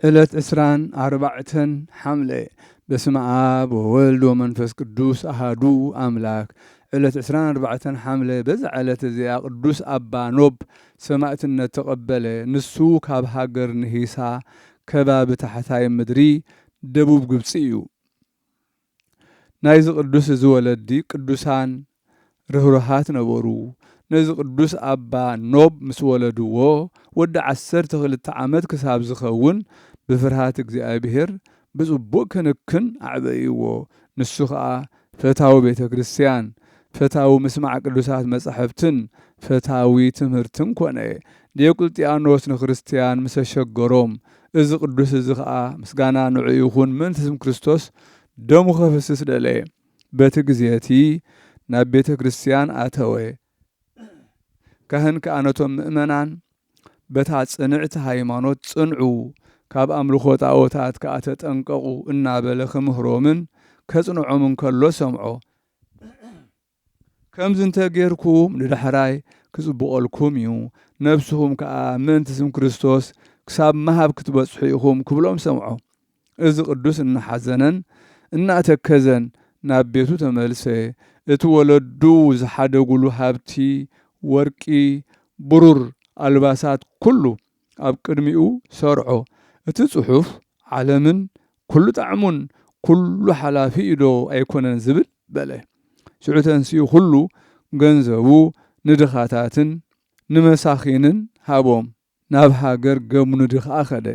ዕለት ዕስራን ኣርባዕተን ሓምለ። በስመ ኣብ ወወልድ ወመንፈስ ቅዱስ ኣሃዱ ኣምላክ። ዕለት ዕስራን ኣርባዕተን ሓምለ፣ በዛ ዕለት እዚኣ ቅዱስ ኣባ ኖብ ሰማእትነት ተቐበለ። ንሱ ካብ ሃገር ንሂሳ ከባቢ ታሕታይ ምድሪ ደቡብ ግብጺ እዩ። ናይዚ ቅዱስ እዚ ወለዲ ቅዱሳን ርህሩሃት ነበሩ። ነዚ ቅዱስ ኣባ ኖብ ምስ ወለድዎ፣ ወዲ ዓሰርተ ክልተ ዓመት ክሳብ ዝኸውን ብፍርሃት እግዚኣብሔር ብጽቡቕ ክንክን ኣዕበይዎ። ንሱ ኸኣ ፈታዊ ቤተ ክርስቲያን፣ ፈታዊ ምስማዕ ቅዱሳት መጻሕፍትን ፈታዊ ትምህርትን ኮነ። ዲዮቅልጥያኖስ ንክርስትያን ምስ ኣሸገሮም፣ እዚ ቅዱስ እዚ ኸኣ ምስጋና ንዑ ይኹን ምእንቲ ስም ክርስቶስ ደሙ ከፍስስ ደለየ። በቲ ግዜ እቲ ናብ ቤተ ክርስቲያን ኣተወ። ካህን ከኣ ነቶም ምእመናን በታ ጽንዕቲ ሃይማኖት ጽንዑ፣ ካብ ኣምልኾ ጣኦታት ከኣ ተጠንቀቑ እናበለ ክምህሮምን ከጽንዖምን ከሎ ሰምዖ። ከምዚ እንተ ጌርኩም ንዳሕራይ ክጽብቐልኩም እዩ፣ ነብስኹም ከኣ ምእንቲ ስም ክርስቶስ ክሳብ ምሃብ ክትበጽሑ ኢኹም ክብሎም ሰምዖ። እዚ ቅዱስ እናሓዘነን እናተከዘን ናብ ቤቱ ተመልሰ። እቲ ወለዱ ዝሓደጉሉ ሃብቲ፣ ወርቂ፣ ብሩር፣ ኣልባሳት ኩሉ ኣብ ቅድሚኡ ሰርዖ። እቲ ጽሑፍ ዓለምን ኩሉ ጣዕሙን ኩሉ ሓላፊ እዩ ዶ ኣይኮነን ዝብል በለ። ሽዑ ተንሲኡ ኩሉ ገንዘቡ ንድኻታትን ንመሳኺንን ሃቦም። ናብ ሃገር ገምኑዲ ኸኣ ኸደ።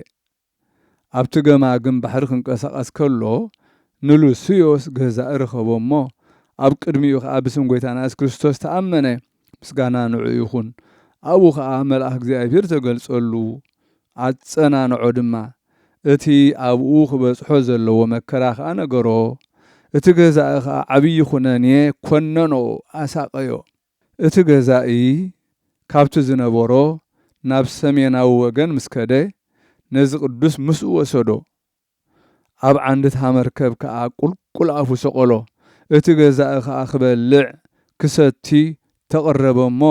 ኣብቲ ገማግም ባሕሪ ክንቀሳቐስ ከሎ ንሉስዮስ ገዛኢ ረኸቦ እሞ ኣብ ቅድሚኡ ኸኣ ብስም ጐይታና የሱስ ክርስቶስ ተኣመነ። ምስጋና ንዑ ይኹን። ኣብኡ ኸኣ መልኣኽ እግዚኣብሔር ተገልጸሉ፣ ኣጸናንዖ ድማ። እቲ ኣብኡ ክበጽሖ ዘለዎ መከራ ኸኣ ነገሮ። እቲ ገዛኢ ኸኣ ዓብዪ ኹነኔ ኰነኖ፣ ኣሳቐዮ። እቲ ገዛኢ ካብቲ ዝነበሮ ናብ ሰሜናዊ ወገን ምስ ከደ፣ ነዚ ቅዱስ ምስኡ ወሰዶ። ኣብ ዓንዲ እታ መርከብ ከኣ ቁልቁል ኣፉ ሰቐሎ። እቲ ገዛኢ ከኣ ክበልዕ ክሰቲ ተቐረበ እሞ፣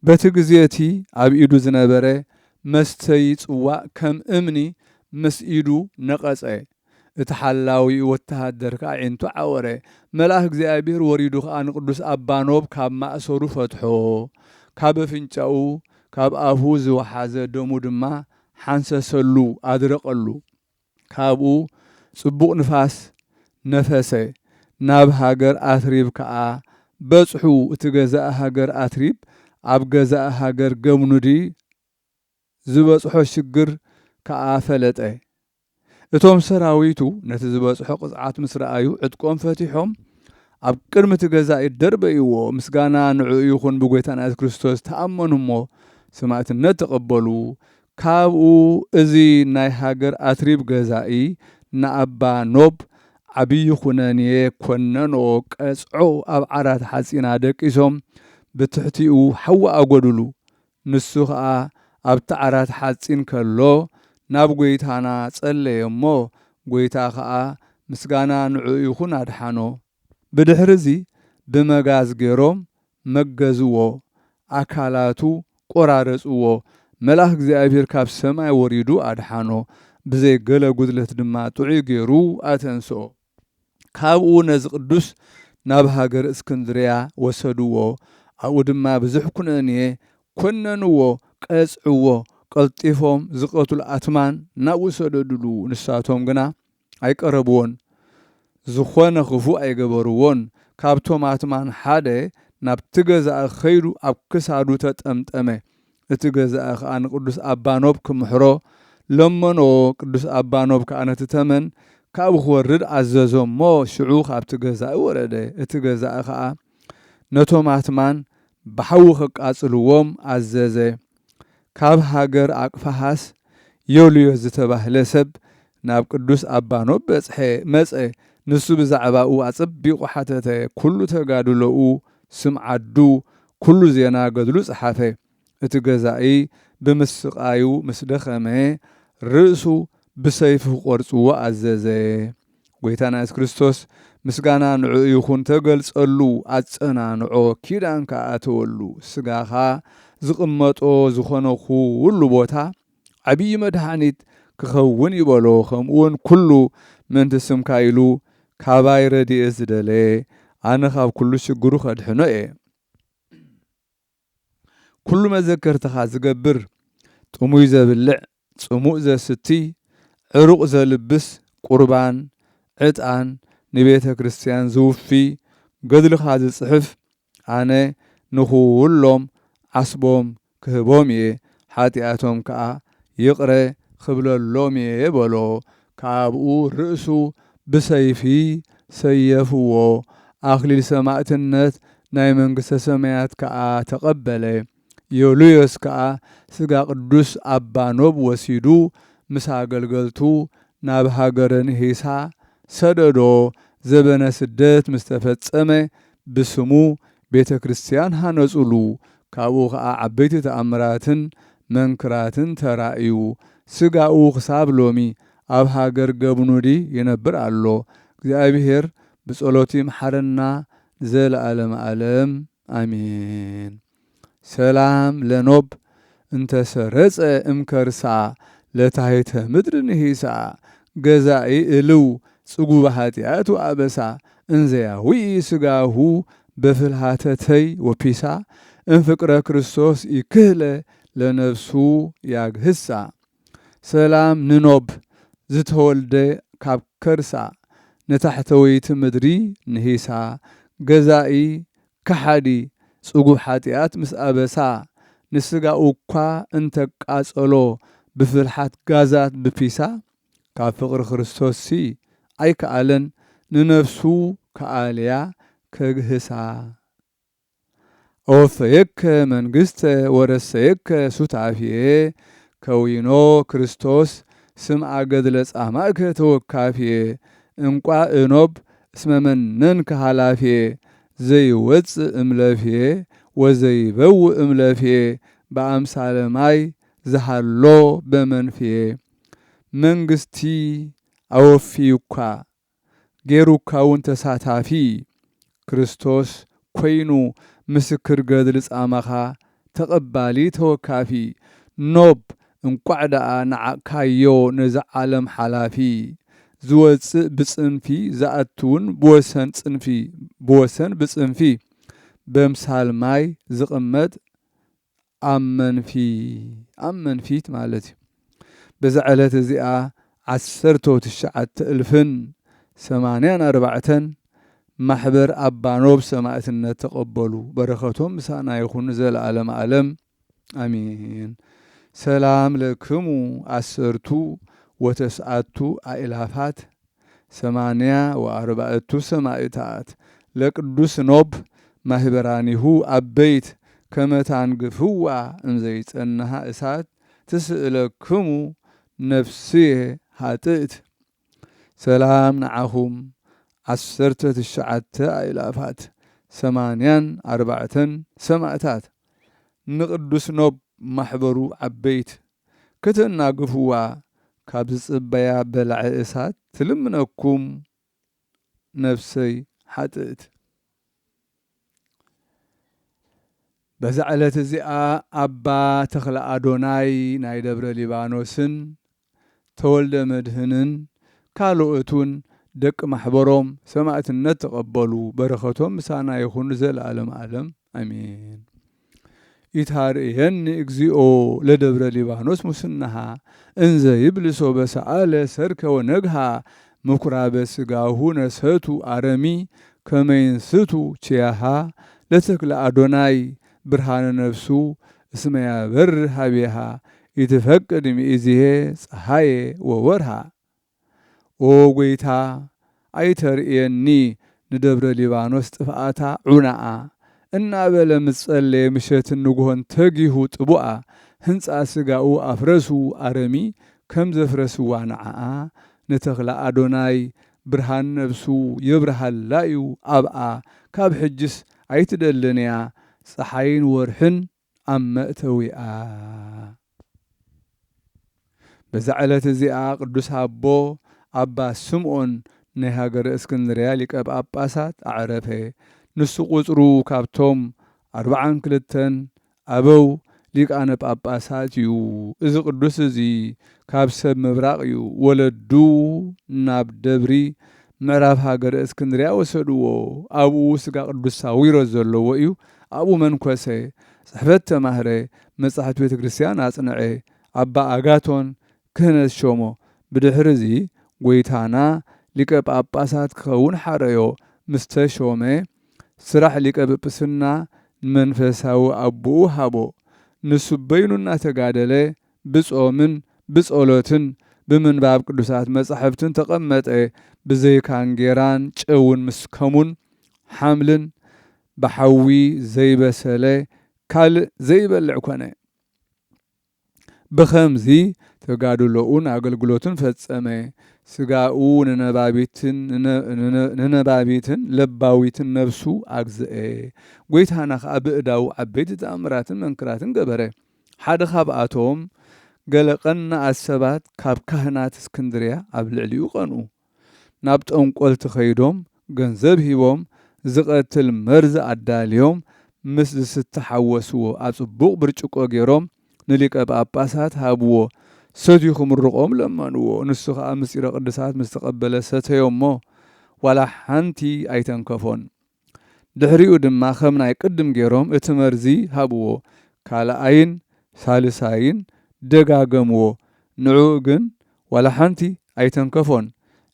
በቲ ግዜ እቲ ኣብ ኢዱ ዝነበረ መስተዪ ጽዋእ ከም እምኒ ምስ ኢዱ ነቐጸ። እቲ ሓላዊ ወተሃደር ከኣ ኣዒንቱ ዓወረ። መልኣኽ እግዚኣብሔር ወሪዱ ከኣ ንቅዱስ ኣባ ኖብ ካብ ማእሰሩ ፈትሖ። ካብ ኣፍንጫኡ፣ ካብ ኣፉ ዝወሓዘ ደሙ ድማ ሓንሰሰሉ፣ ኣድረቐሉ። ካብኡ ጽቡቕ ንፋስ ነፈሰ። ናብ ሃገር ኣትሪብ ከኣ በጽሑ። እቲ ገዛኢ ሃገር ኣትሪብ ኣብ ገዛኢ ሃገር ገምኑዲ ዝበጽሖ ሽግር ከኣ ፈለጠ። እቶም ሰራዊቱ ነቲ ዝበጽሖ ቅጽዓት ምስ ረኣዩ፣ ዕጥቆም ፈቲሖም ኣብ ቅድሚ እቲ ገዛኢ ደርበይዎ። ምስጋና ንዕኡ ይኹን፣ ብጐይታና የሱስ ክርስቶስ ተኣመኑ እሞ ሰማእትነት ተቐበሉ። ካብኡ እዚ ናይ ሃገር ኣትሪብ ገዛኢ ንኣባ ኖብ ዓብዪ ኹነኔ ኰነኖ፣ ቀጽዖ ኣብ ዓራት ሓጺን ኣደቂሶም ብትሕቲኡ ሓዊ ኣጎድሉ። ንሱ ኸኣ ኣብቲ ዓራት ሓጺን ከሎ ናብ ጐይታና ጸለየ እሞ፣ ጐይታ ኸኣ ምስጋና ንዕኡ ይኹን ኣድሓኖ። ብድሕርዚ ብመጋዝ ገይሮም መገዝዎ፣ ኣካላቱ ቈራረጽዎ። መልኣኽ እግዚኣብሔር ካብ ሰማይ ወሪዱ ኣድሓኖ፣ ብዘይ ገለ ጒድለት ድማ ጥዑይ ገይሩ ኣተንስኦ። ካብኡ ነዚ ቅዱስ ናብ ሃገር እስክንድርያ ወሰድዎ። ኣብኡ ድማ ብዙሕ ኩነኔ ኰነንዎ፣ ቀጽዕዎ። ቀልጢፎም ዝቐትሉ ኣትማን ናብኡ ሰደዱሉ። ንሳቶም ግና ኣይቀረብዎን፣ ዝኾነ ክፉእ ኣይገበርዎን። ካብቶም ኣትማን ሓደ ናብቲ ገዛኢ ኸይዱ ኣብ ክሳዱ ተጠምጠመ። እቲ ገዛኢ ኸኣ ንቅዱስ ኣባ ኖብ ክምሕሮ ለመኖ። ቅዱስ ኣባ ኖብ ከኣ ነቲ ተመን ካብኡ ክወርድ ኣዘዞ እሞ፣ ሽዑ ካብቲ ገዛኢ ወረደ። እቲ ገዛኢ ኸኣ ነቶም ኣትማን ብሓዊ ከቃጽልዎም ኣዘዘ። ካብ ሃገር ኣቅፋሃስ ዮልዮስ ዝተባህለ ሰብ ናብ ቅዱስ ኣባ ኖብ በጽሐ፣ መጸ። ንሱ ብዛዕባኡ ኣጸቢቑ ሓተተ። ኩሉ ተጋድሎኡ፣ ስም ዓዱ፣ ኩሉ ዜና ገድሉ ጸሓፈ። እቲ ገዛኢ ብምስቓዩ ምስ ደኸመ፣ ርእሱ ብሰይፊ ክቖርጽዎ ኣዘዘ። ጐይታና የሱስ ክርስቶስ ምስጋና ንዕኡ ይኹን ተገልጸሉ፣ ኣጸናንዖ፣ ኪዳን ከኣ ኣተወሉ። ስጋኻ ዝቕመጦ ዝኾነ ኩሉ ቦታ ዓብዪ መድሓኒት ክኸውን እዩ በሎ። ከምኡውን ኩሉ ምእንቲ ስምካ ኢሉ ካባይ ረድኤት ዝደለየ፣ ኣነ ካብ ኩሉ ሽግሩ ከድሕኖ እየ። ኩሉ መዘከርትኻ ዝገብር፣ ጥሙይ ዘብልዕ፣ ጽሙእ ዘስትይ፣ ዕሩቕ ዘልብስ፣ ቁርባን፣ ዕጣን፣ ንቤተ ክርስቲያን ዝውፊ፣ ገድልኻ ዝጽሕፍ፣ ኣነ ንኹሎም ዓስቦም ክህቦም እየ፣ ሓጢኣቶም ከኣ ይቕረ ክብለሎም እየ በሎ። ካብኡ ርእሱ ብሰይፊ ሰየፍዎ፣ ኣኽሊል ሰማእትነት ናይ መንግስተ ሰማያት ከኣ ተቐበለ። ዮልዮስ ከኣ ስጋ ቅዱስ ኣባ ኖብ ወሲዱ ምስ ኣገልገልቱ ናብ ሃገረ ንሂሳ ሰደዶ። ዘበነ ስደት ምስ ተፈጸመ ብስሙ ቤተ ክርስቲያን ሃነጹሉ። ካብኡ ኸኣ ዓበይቲ ተኣምራትን መንክራትን ተራእዩ። ስጋኡ ክሳብ ሎሚ ኣብ ሃገር ገብኑዲ ይነብር ኣሎ። እግዚኣብሔር ብጸሎቱ ይምሓረና ንዘለዓለመ ዓለም ኣሜን። ሰላም ለኖብ እንተ ሰረጸ እምከርሳ ለታሕተ ምድሪ ንሂሳ። ገዛኢ እልው ጽጉብ ኃጢአት ወአበሳ እንዘ ያውኢ ስጋሁ በፍልሃተተይ ወፒሳ እምፍቅረ ክርስቶስ ይክህለ ለነፍሱ ያግህሳ። ሰላም ንኖብ ዝተወልደ ካብ ከርሳ ንታሕተወይቲ ምድሪ ንሂሳ። ገዛኢ ከሓዲ ጽጉብ ኃጢኣት ምስ ኣበሳ ንስጋኡ እኳ እንተቃጸሎ ብፍልሓት ጋዛት ብፒሳ ካብ ፍቕሪ ክርስቶስሲ ኣይከኣለን ንነፍሱ ከኣልያ ከግህሳ። ኣወፈየከ መንግስተ ወረሰየከ ሱታፌ ከዊኖ ክርስቶስ ስምዓ ገድለ ጻማእከ ተወካፌ እንቋ እኖብ እስመ መነንከ ሃላፌ ዘይወጽእ እምለፌ ወዘይበውእ እምለፌ ብኣምሳለ ማይ ዝሃሎ በመንፌ መንግስቲ ኣወፊዩኳ ጌሩካ እውን ተሳታፊ ክርስቶስ ኮይኑ ምስክር ገድሊ ጻማኻ ተቐባሊ ተወካፊ ኖብ እንቋዕ ደኣ ነዓቕካዮ ነዚ ዓለም ሓላፊ ዝወጽእ ብጽንፊ ዝኣትውን ብወሰን ጽንፊ ብወሰን ብጽንፊ በምሳል ማይ ዝቕመጥ ኣብ መንፊ ኣብ መንፊት ማለት እዩ። በዛ ዕለት እዚኣ ዓሰርተ ትሽዓተ እልፍን ሰማንያን ኣርባዕተን ማሕበር ኣባ ኖብ ሰማእትነት ተቐበሉ። በረኸቶም ምሳና ይኹን ዘለዓለም ዓለም ኣሜን። ሰላም ለክሙ ኣሰርቱ ወተስዓቱ ኣእላፋት ሰማንያ ወኣርባዕቱ ሰማእታት ለቅዱስ ኖብ ማህበራኒሁ ኣበይት ከመ ታንግፍዋ እንዘይጸንሃ እሳት ትስእለክሙ ነፍስየ ሃጥእት። ሰላም ንዓኹም ዓሰርተ ትሽዓተ ኣእላፋት ሰማንያን ኣርባዕተን ሰማእታት ንቅዱስ ኖብ ማሕበሩ ዓበይት ከተናግፍዋ ካብ ዝጽበያ በላዒ እሳት ትልምነኩም ነፍሰይ ሓጥእት። በዛ ዕለት እዚኣ ኣባ ተኽለ ኣዶናይ ናይ ደብረ ሊባኖስን ተወልደ መድህንን ካልኦት እውን ደቂ ማሕበሮም ሰማእትነት ተቐበሉ። በረኸቶም ምሳና ይኹን ዘለዓለም ዓለም ኣሜን። ኢታርእየኒ እግዚኦ ለደብረ ሊባኖስ ሙስናሃ እንዘ ይብል ሶበ ሰኣለ ሰርከ ወነግሃ ምኩራበ ስጋሁ ነሰቱ ኣረሚ ከመይንስቱ ችያሃ ለተክለ ኣዶናይ ብርሃነ ነፍሱ እስመ ያበርህ ሀቤሃ ኢትፈቅድ ሚእዝሄ ፀሃየ ወወርሃ። ኦ ጐይታ፣ ኣይተርእየኒ ንደብረ ሊባኖስ ጥፍኣታ ዑናኣ፣ እናበለ ምስ ጸለየ ምሸትን ንግሆን ተጊሁ ጥቡኣ፣ ህንጻ ስጋኡ ኣፍረሱ ኣረሚ ከም ዘፍረስዋ ንዓኣ፣ ንተኽለ ኣዶናይ ብርሃን ነብሱ የብርሃላ እዩ ኣብኣ፣ ካብ ሕጅስ ኣይትደልን እያ ጸሓይን ወርሕን ኣብ መእተዊኣ። በዛ ዕለት እዚኣ ቅዱስ ኣቦ ኣባ ስምዖን ናይ ሃገረ እስክንድርያ ሊቀ ጳጳሳት ኣዕረፈ። ንሱ ቁጽሩ ካብቶም ኣርብዓን ክልተን ኣበው ሊቃነ ጳጳሳት እዩ። እዚ ቅዱስ እዚ ካብ ሰብ ምብራቕ እዩ። ወለዱ ናብ ደብሪ ምዕራብ ሃገረ እስክንድርያ ወሰድዎ። ኣብኡ ስጋ ቅዱስ ሳዊሮስ ዘለዎ እዩ። ኣብኡ መንኮሰ፣ ጽሕፈት ተማህረ፣ መጻሕፍቲ ቤተ ክርስቲያን ኣጽንዐ። ኣባ ኣጋቶን ክህነት ሾሞ። ብድሕርዚ ጐይታና ሊቀ ጳጳሳት ክኸውን ሓረዮ። ምስ ተሾመ፣ ስራሕ ሊቀ ጵጵስና ንመንፈሳዊ ኣቦኡ ሃቦ። ንሱ በይኑ እናተጋደለ ብጾምን ብጸሎትን ብምንባብ ቅዱሳት መጻሕፍትን ተቐመጠ። ብዘይ ካንጌራን ጨውን ምስ ከሙን ሓምልን ብሓዊ ዘይበሰለ ካልእ ዘይበልዕ ኮነ። ብኸምዚ ተጋድሎኡን ኣገልግሎቱን ፈጸመ። ስጋኡ ንነባቢትን ንነ-፣ ንነ-፣ ንነባቢትን ለባዊትን ነፍሱ ኣግዝአ። ጐይታና ኸኣ ብእዳዉ ዓበይቲ ተኣምራትን መንክራትን ገበረ። ሓደ ካብኣቶም፣ ገለ ቀናኣት ሰባት ካብ ካህናት እስክንድርያ ኣብ ልዕሊኡ ቀንኡ። ናብ ጠንቆልቲ ኸይዶም ገንዘብ ሂቦም ዝቐትል መርዚ ኣዳልዮም ምስ ዝስተ ሓወስዎ። ኣብ ጽቡቕ ብርጭቆ ገይሮም ንሊቀ ጳጳሳት ሃብዎ። ሰትዩ ክምርቖም ለመንዎ። ንሱ ኸኣ ምስጢረ ቅዱሳት ምስ ተቐበለ ሰተዮ እሞ ዋላ ሓንቲ ኣይተንከፎን። ድሕሪኡ ድማ ከም ናይ ቅድም ገይሮም እቲ መርዚ ሃብዎ። ካልኣይን ሳልሳይን ደጋገምዎ። ንዕኡ ግን ዋላ ሓንቲ ኣይተንከፎን፣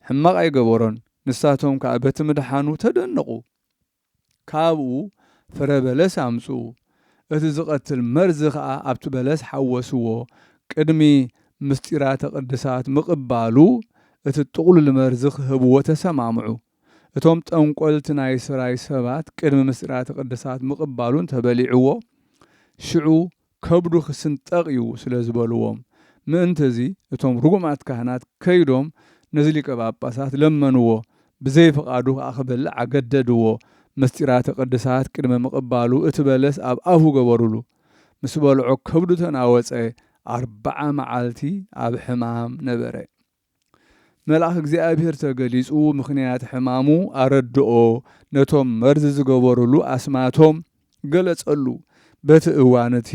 ሕማቕ ኣይገበሮን። ንሳቶም ከኣ በቲ ምድሓኑ ተደነቑ። ካብኡ ፍረ በለስ ኣምጽኡ። እቲ ዝቐትል መርዚ ኸኣ ኣብቲ በለስ ሓወስዎ። ቅድሚ ምስጢራተ ቅድሳት ምቕባሉ እቲ ጥቕሉል መርዚ ክህብዎ ተሰማምዑ። እቶም ጠንቆልቲ ናይ ስራይ ሰባት ቅድሚ ምስጢራተ ቅድሳት ምቕባሉ እንተበሊዕዎ፣ ሽዑ ከብዱ ክስንጠቕ እዩ ስለ ዝበልዎም። ምእንትዚ እቶም ርጉማት ካህናት ከይዶም ነዚ ሊቀ ጳጳሳት ለመንዎ። ብዘይ ፍቓዱ ከኣ ክበልዕ ኣገደድዎ። ምስጢራተ ቅድሳት ቅድሚ ምቕባሉ እቲ በለስ ኣብ ኣፉ ገበሩሉ። ምስ በልዖ ከብዱ ተናወጸ። ኣርብዓ መዓልቲ ኣብ ሕማም ነበረ። መልኣኽ እግዚኣብሔር ተገሊጹ ምኽንያት ሕማሙ ኣረድኦ። ነቶም መርዚ ዝገበሩሉ ኣስማቶም ገለጸሉ። በቲ እዋን እቲ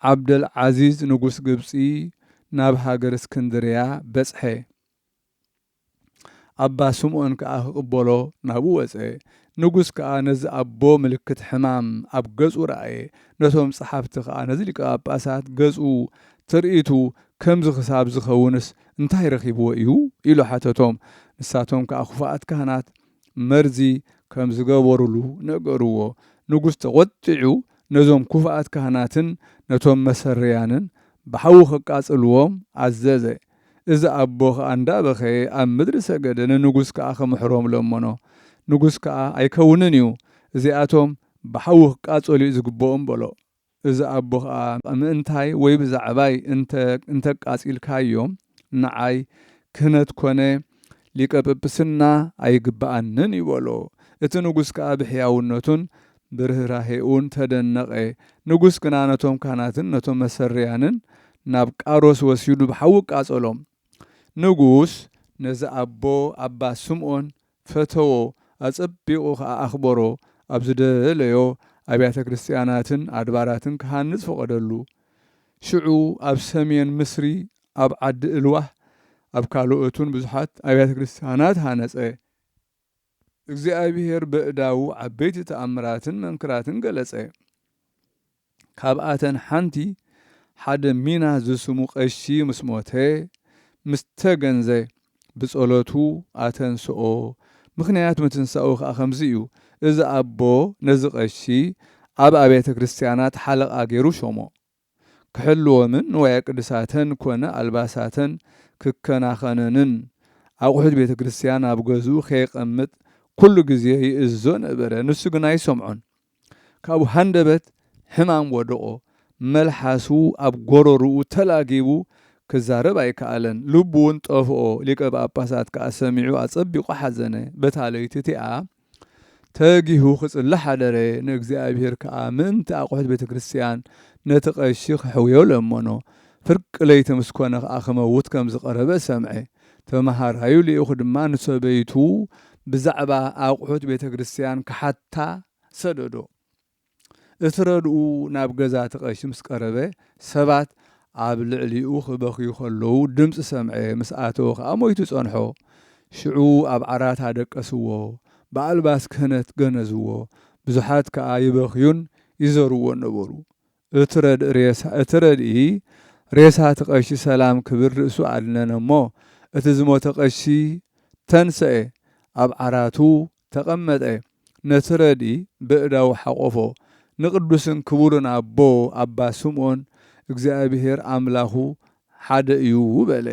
ዓብደል ዓዚዝ ንጉስ ግብጺ ናብ ሃገር እስክንድርያ በጽሐ። ኣባ ስምዖን ከኣ ክቕበሎ ናብኡ ወጸ። ንጉስ ከኣ ነዚ ኣቦ ምልክት ሕማም ኣብ ገጹ ረኣየ። ነቶም ጸሓፍቲ ከኣ ነዚ ሊቀ ጳጳሳት ገጹ ትርኢቱ ከምዚ ክሳብ ዝኸውንስ እንታይ ረኺብዎ እዩ? ኢሉ ሓተቶም። ንሳቶም ከኣ ክፉኣት ካህናት መርዚ ከም ዝገበሩሉ ነገርዎ። ንጉስ ተቖጢዑ ነዞም ክፉኣት ካህናትን ነቶም መሰርያንን ብሓዊ ከቃጽልዎም ኣዘዘ። እዚ ኣቦ ኸኣ እንዳበኸየ ኣብ ምድሪ ሰገደ፣ ንንጉስ ከኣ ክምሕሮም ለመኖ። ንጉስ ከኣ ኣይከውንን እዩ፣ እዚኣቶም ብሓዊ ክቃጸሉ እዩ ዝግብኦም በሎ። እዚ ኣቦ ኸኣ ምእንታይ ወይ ብዛዕባይ እንተ-፣ እንተቃጺልካዮም ንዓይ ክህነት ኮነ ሊቀ ጵጵስና ኣይግብኣንን እዩ በሎ። እቲ ንጉስ ከኣ ብሕያውነቱን ብርህራሄኡን ተደነቐ። ንጉስ ግና ነቶም ካህናትን ነቶም መሰርያንን ናብ ቃሮስ ወሲዱ ብሓዊ ቃጸሎም። ንጉስ ነዚ ኣቦ ኣባ ስምዖን ፈተዎ፣ ኣጸቢቑ ኸኣ ኣኽበሮ። ኣብ ዝደለዮ ኣብያተ ክርስትያናትን ኣድባራትን ክሃንጽ ፈቐደሉ። ሽዑ ኣብ ሰሜን ምስሪ ኣብ ዓዲ እልዋህ ኣብ ካልኦትን ብዙሓት ኣብያተ ክርስትያናት ሃነጸ። እግዚኣብሔር በእዳዉ ዓበይቲ ተኣምራትን መንክራትን ገለጸ። ካብኣተን ሓንቲ ሓደ ሚና ዝስሙ ቀሺ ምስ ሞተ፣ ምስ ተገንዘ፣ ብጸሎቱ ኣተንስኦ። ምኽንያት ምትንሳኡ ኸኣ ከምዚ እዩ። እዚ ኣቦ ነዚ ቀሺ ኣብ ኣብያተ ክርስትያናት ሓለቓ ገይሩ ሾሞ። ክሕልዎምን ንዋየ ቅድሳተን ኮነ ኣልባሳተን ክከናኸነንን ኣቑሑት ቤተ ክርስትያን ኣብ ገዝኡ ከየቐምጥ ኩሉ ግዜ ይእዝዞ ነበረ። ንሱ ግን ኣይሰምዖን። ካብኡ ሃንደበት ሕማም ወደቖ። መልሓሱ ኣብ ጎረርኡ ተላጊቡ ክዛረብ ኣይከኣለን። ልቡ እውን ጠፍኦ። ሊቀ ጳጳሳት ከኣ ሰሚዑ ኣጸቢቑ ሓዘነ። በታ ለይቲ እቲኣ ተጊሁ ክጽሊ ሓደረ። ንእግዚኣብሔር ከኣ ምእንቲ ኣቑሑት ቤተ ክርስትያን ነቲ ቀሺ ክሕውዮ ለመኖ። ፍርቂ ለይቲ ምስ ኮነ ከኣ ክመውት ከም ዝቐረበ ሰምዐ። ተመሃራዩ ልኢኹ ድማ ንሰበይቱ ብዛዕባ ኣቑሑት ቤተ ክርስትያን ክሓታ ሰደዶ። እቲ ረድኡ ናብ ገዛ እቲ ቀሺ ምስ ቀረበ፣ ሰባት ኣብ ልዕሊኡ ክበኽዩ ከለዉ ድምጺ ሰምዐ። ምስ ኣተወ ኸኣ ሞይቱ ጸንሖ። ሽዑ ኣብ ዓራት ኣደቀስዎ፣ ብኣልባስ ክህነት ገነዝዎ፣ ብዙሓት ከኣ ይበኽዩን ይዘርዎን ነበሩ። እቲ ረድእ ሬሳ፣ እቲ ረድኢ ሬሳ እቲ ቀሺ ሰላም ክብል ርእሱ ኣድነነ እሞ፣ እቲ ዝሞተ ቀሺ ተንሰኤ፣ ኣብ ዓራቱ ተቐመጠ። ነቲ ረድኢ በእዳዉ ሓቖፎ። ንቅዱስን ክቡርን ኣቦ ኣባ ስምዖን እግዚኣብሔር ኣምላኹ ሓደ እዩ በለ።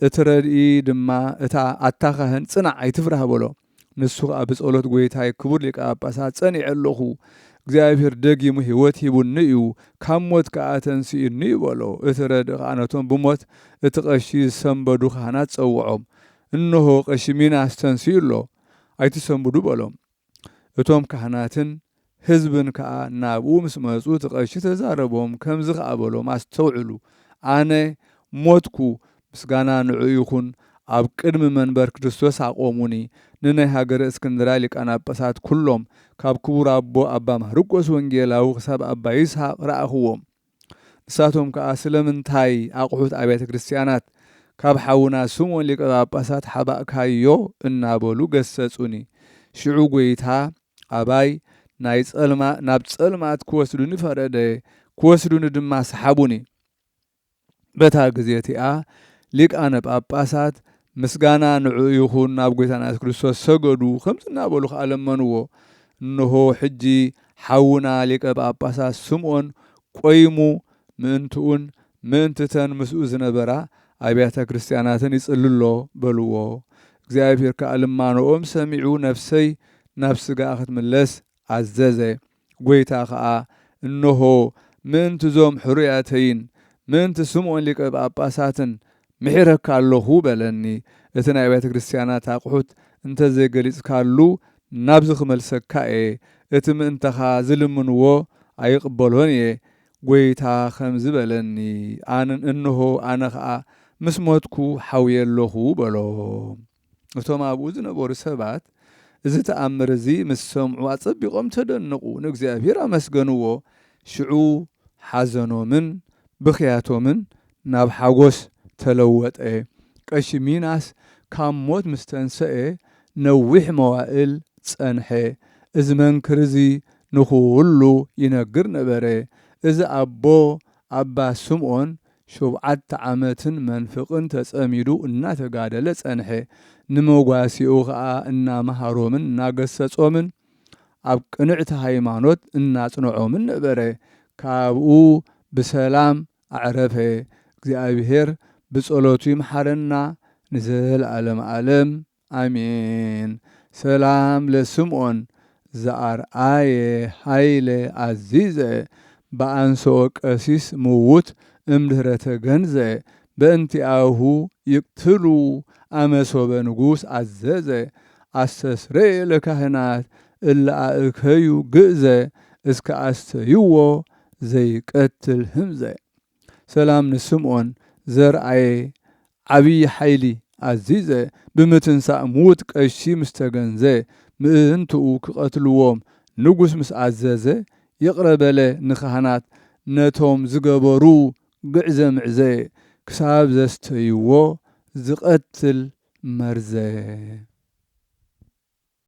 እቲ ረድኢ ድማ እታ ኣታ ካህን ጽናዕ ኣይትፍራህ በሎ። ንሱ ኸኣ ብጸሎት ጐይታይ ክቡር ሊቀ ጳጳሳት ጸኒዐ ኣለኹ፣ እግዚኣብሔር ደጊሙ ህይወት ሂቡኒ እዩ፣ ካብ ሞት ከኣ ተንሲኡኒ እዩ በሎ። እቲ ረድኢ ኸኣ ነቶም ብሞት እቲ ቀሺ ዝሰንበዱ ካህናት ጸውዖም፣ እንሆ ቀሺ ሚናስ ተንሲኡ ኣሎ፣ ኣይትሰንብዱ በሎም። እቶም ካህናትን ህዝብን ከኣ ናብኡ ምስ መጹ እቲ ቀሺ ተዛረቦም፣ ከምዚ ከኣ በሎም፣ ኣስተውዕሉ፣ ኣነ ሞትኩ፣ ምስጋና ንዕኡ ይኹን፣ ኣብ ቅድሚ መንበር ክርስቶስ ኣቖሙኒ፣ ንናይ ሃገረ እስክንድርያ ሊቃነ ጳጳሳት ኩሎም፣ ካብ ክቡር ኣቦ ኣባ ማርቆስ ወንጌላዊ ክሳብ ኣባ ይስሐቅ ረኣኽዎም። ንሳቶም ከኣ ስለምንታይ ኣቑሑት ኣብያተ ክርስቲያናት ካብ ሓውና ስምዖን ሊቀ ጳጳሳት ሓባእካዮ እናበሉ ገሰጹኒ። ሽዑ ጐይታ ኣባይ ናይ ጸልማ-፣ ናብ ጸልማት ክወስዱኒ ፈረደ፣ ክወስዱኒ ድማ ሰሓቡኒ። በታ ግዜ እቲኣ ሊቃነ ጳጳሳት ምስጋና ንዕኡ ይኹን ናብ ጐይታና የሱስ ክርስቶስ ሰገዱ፣ ከምዚ እናበሉ ኸኣ ለመንዎ። እንሆ ሕጂ ሓውና ሊቀ ጳጳሳት ስምዖን ቆይሙ ምእንትኡን ምእንትተን ምስኡ ዝነበራ ኣብያተ ክርስቲያናትን ይጽሊ ኣሎ በልዎ። እግዚኣብሔር ከኣ ልማኖኦም ሰሚዑ ነፍሰይ ናብ ስጋኣ ክትምለስ ኣዘዘ። ጐይታ ኸኣ እንሆ ምእንቲ እዞም ሕሩያተይን ምእንቲ ስምዖን ሊቀ ጳጳሳትን ምሒረካ ኣለኹ በለኒ። እቲ ናይ ኣብያተ ክርስቲያናት ኣቑሑት እንተ ዘይገሊጽካሉ ናብዚ ክመልሰካ እየ። እቲ ምእንተኻ ዝልምንዎ ኣይቕበሎን እየ። ጐይታ ኸምዚ በለኒ፣ ኣነ፣ እንሆ ኣነ ኸኣ ምስ ሞትኩ ሓውየ ኣለኹ በሎ። እቶም ኣብኡ ዝነበሩ ሰባት እዚ ተኣምር እዚ ምስ ሰምዑ ኣጸቢቖም ተደነቑ፣ ንእግዚኣብሔር ኣመስገንዎ። ሽዑ ሓዘኖምን ብኽያቶምን ናብ ሓጎስ ተለወጠ። ቀሺ ሚናስ ካብ ሞት ምስ ተንሰኤ ነዊሕ መዋእል ጸንሐ። እዚ መንክር እዚ ንኹሉ ይነግር ነበረ። እዚ ኣቦ ኣባ ስምዖን ሸውዓተ ዓመትን መንፍቕን ተጸሚዱ እናተጋደለ ጸንሐ። ንመጓሲኡ ኸኣ እናመሃሮምን እናገሰጾምን ኣብ ቅንዕቲ ሃይማኖት እናጽንዖምን ነበረ። ካብኡ ብሰላም ኣዕረፈ። እግዚኣብሔር ብጸሎቱ ይምሓረና ንዘለዓለም ዓለም። ኣሜን። ሰላም ለስምዖን ዘኣርኣየ ሃይለ ኣዚዘ፣ በኣንስኦ ቀሲስ ምዉት እምድህረ ተገንዘ፣ በእንቲኣሁ ይቅትሉ ኣመሶበ ንጉስ ኣዘዘ፣ ኣስተስረየ ለካህናት እለ ኣእከዩ ግእዘ፣ እስከ ኣስተይዎ ዘይቀትል ህምዘ። ሰላም ንስምዖን ዘርኣየ ዓብዪ ሓይሊ ኣዚዘ፣ ብምትንሳእ ምዉት ቀሺ ምስ ተገንዘ፣ ምእንትኡ ክቐትልዎም ንጉስ ምስ ኣዘዘ፣ ይቕረ በለ ንኻህናት ነቶም ዝገበሩ ግዕዘ ምዕዘ፣ ክሳብ ዘስተይዎ ዝቐትል መርዘ።